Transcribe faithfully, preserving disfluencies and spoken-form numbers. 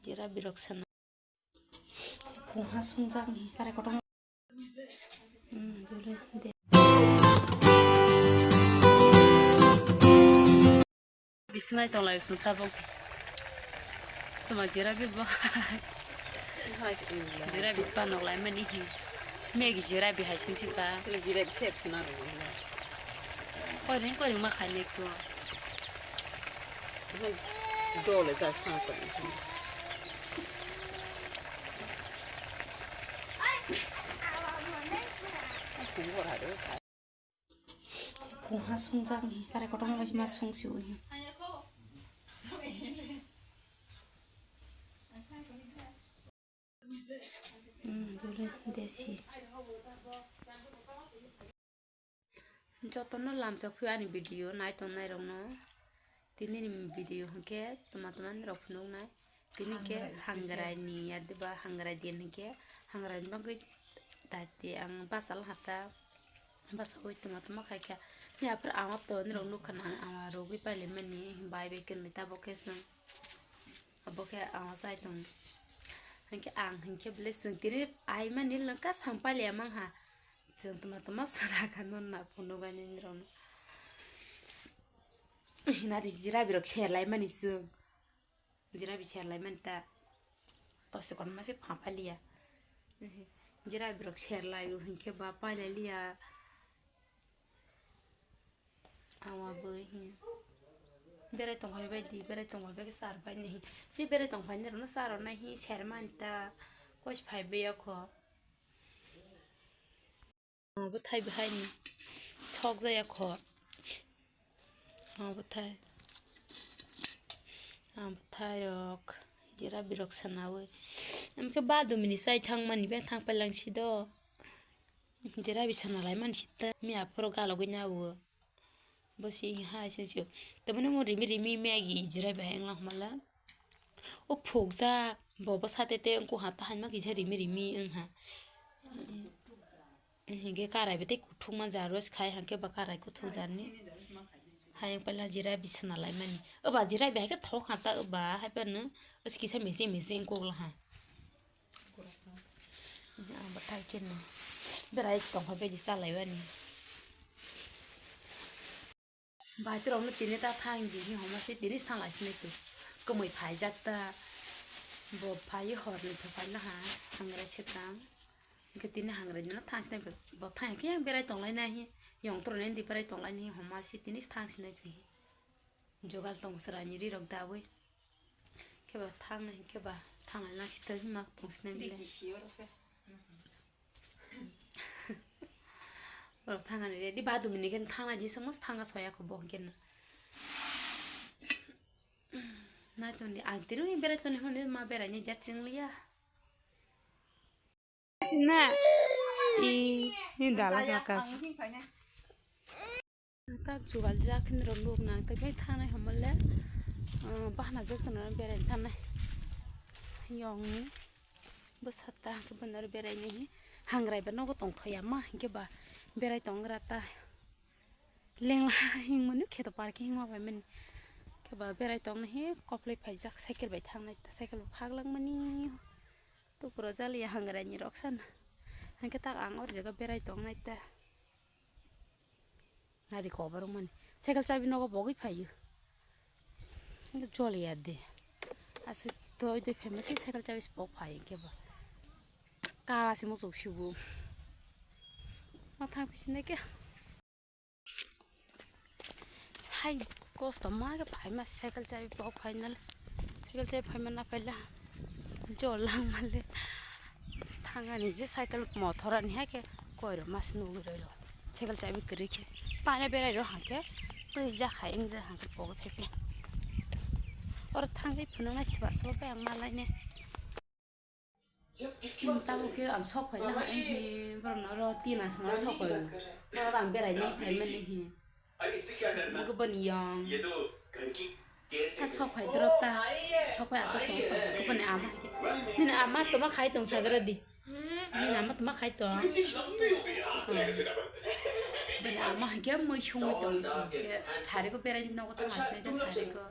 Jera birok sana. Kungha sungjak ni kare kotor. Hmm, dole de. Bisnai tonglai sung tabuk. Tuma jera bi bo. Jera bi pa nok lai mani hi. Megi jera bi hai sung si ka. Sila jera bi sep sina ro. Koi ring koi ring ma khai nek tu. Dole ja thang ko. Kungha sungjak ni kare kotor bai ma sung si ui. Hmm, dole desi. Jotono lamchak phio ani video nai tongnai rokno. Tini ni video hwnkhe tuma tuma ni rok phunuknai. Tini khe hangrai ni yadeba hangrai din hwnkhe hangrai ni bagwi dati ang bachal hata. Bachawi tuma tuma khaikha. Ni aphuru ama to nirok nukha na ang ama rogwi pailai mani bai bai kwrwini tabuk khe chwng. Abo khe ama chai tong. Hwnkhe ang hwnkhe bwle chwng tini ai mani lwngkha sampali amang ha. Chwng tuma tuma sara kha nonna phunukani nirokno. Hinari jira birok serlai mani chwng. Jira bi serlai mani ta. Tosi kono mase pha paliya. Jira birok serlai o hinkhe ba pailai liya. Awa bo hi. Berai tongphai bai di, berai tongphai bai khe sar bai ni. Je berai tongphai ni rokno sar rw nai hi ser mani ta. Kois phai bai ya kho. Bwthai bahai ni sok jaya kho. Bwthai. Bwthai rok jera birok sanawi. Amkhe ba dumini sai thang mani be thang palang si do. Jera bi sana lai man si ta. Mi aphoro galogwi nyawo. Bo si hai se sio. Tamani mo rimi rimi megi jera bi hai wngla hmala. O phukjak bo bo sate te wngkha ta hai ma kisa rimi rimi wngha. Hinkhe karai bai tei kuthukma jar rwse khai hinkhe ba karai kuthuk jarni. Hayung paila jira bisna laimani. Oba jira bai haikhe thok hata oba haiphano kisa mese mese wngkok laha. Ang bathai khe no berai tongphai baidi chalaimani. Bai, borokno tini ta thang di, hi homa se tini sala sini tu. Kwmwi phaijak ta. Bo phai horni thok phai laha, hangrai swkang. Hwnkhe tini hangrai dino thang sinai, bo thang khe yang berai tong lainai hi. Yong toro nini berai tong lainai hi homa se tini thang sinai phi. Jogal tong chwraini ri rok dawi. Khe ba thang nai, khe ba thang nai lang si thang ma tong sinai bile. Borok thangani ready, ba dumi ni khe thangna jisa mas thanga soya kho bo hwnkhe no. Nai toni ang tini berai toni hwnwi ma berai ni jat chwng liya. Sina i ni dala saka. Tak jugal jak khini rok luk nang tei bai thangnai hwnmale, ah, bahna jak tongna berai thangnai. Yong ni bwsa ta hwnkhe bono berai ni hangrai ba nogo tongthok ya ma hwnkhe ba berai tongra ta lengla hingmani kheto parking hingma bai mani hwnkhe ba berai tongna hi koplai phaijak cycle bai thangnai ta cycle bo phak langmani. Tupuro jaliya hangrai ni rok sana. Hwnkhe tak ang or jaga berai tongnai ta. Nari koborok mani. Cycle chabi nogo bogwi phaio. Hwnkhe joliya de. Aswk doi doi phaima se cycle chabi se bok phai hwnkhe ba. Ka se muchuk subu. Ma thang pisi nai khe. Hai kosto ma khe phaima cycle chabi pok phainal cycle chabi phaima na paila jol lang male thangani je cycle mothor ani hai khe koiro mas nugwi roi lo cycle chabi kwrwi khe tanya berai ro hangkhe twi ja khai wng ja hangkhe pok phai phi oro thangwi phunuk nai siba siba bai ang malai ne. Tabuk khe ang sok phai na hai, borok no oro tin aswk sok phai. Oro ang berai nai phai mani hi. Mungkhe boni yong. Tak sok phai doro ta. Sok phai aswk tong tong. Khe boni ama hai khe. Nini ama toma khai tong sagra di. Nini ama toma khai tong. Boni ama hai khe mui sungwi tong. Khe sari ko berai nogo tong asnai khe sari ko.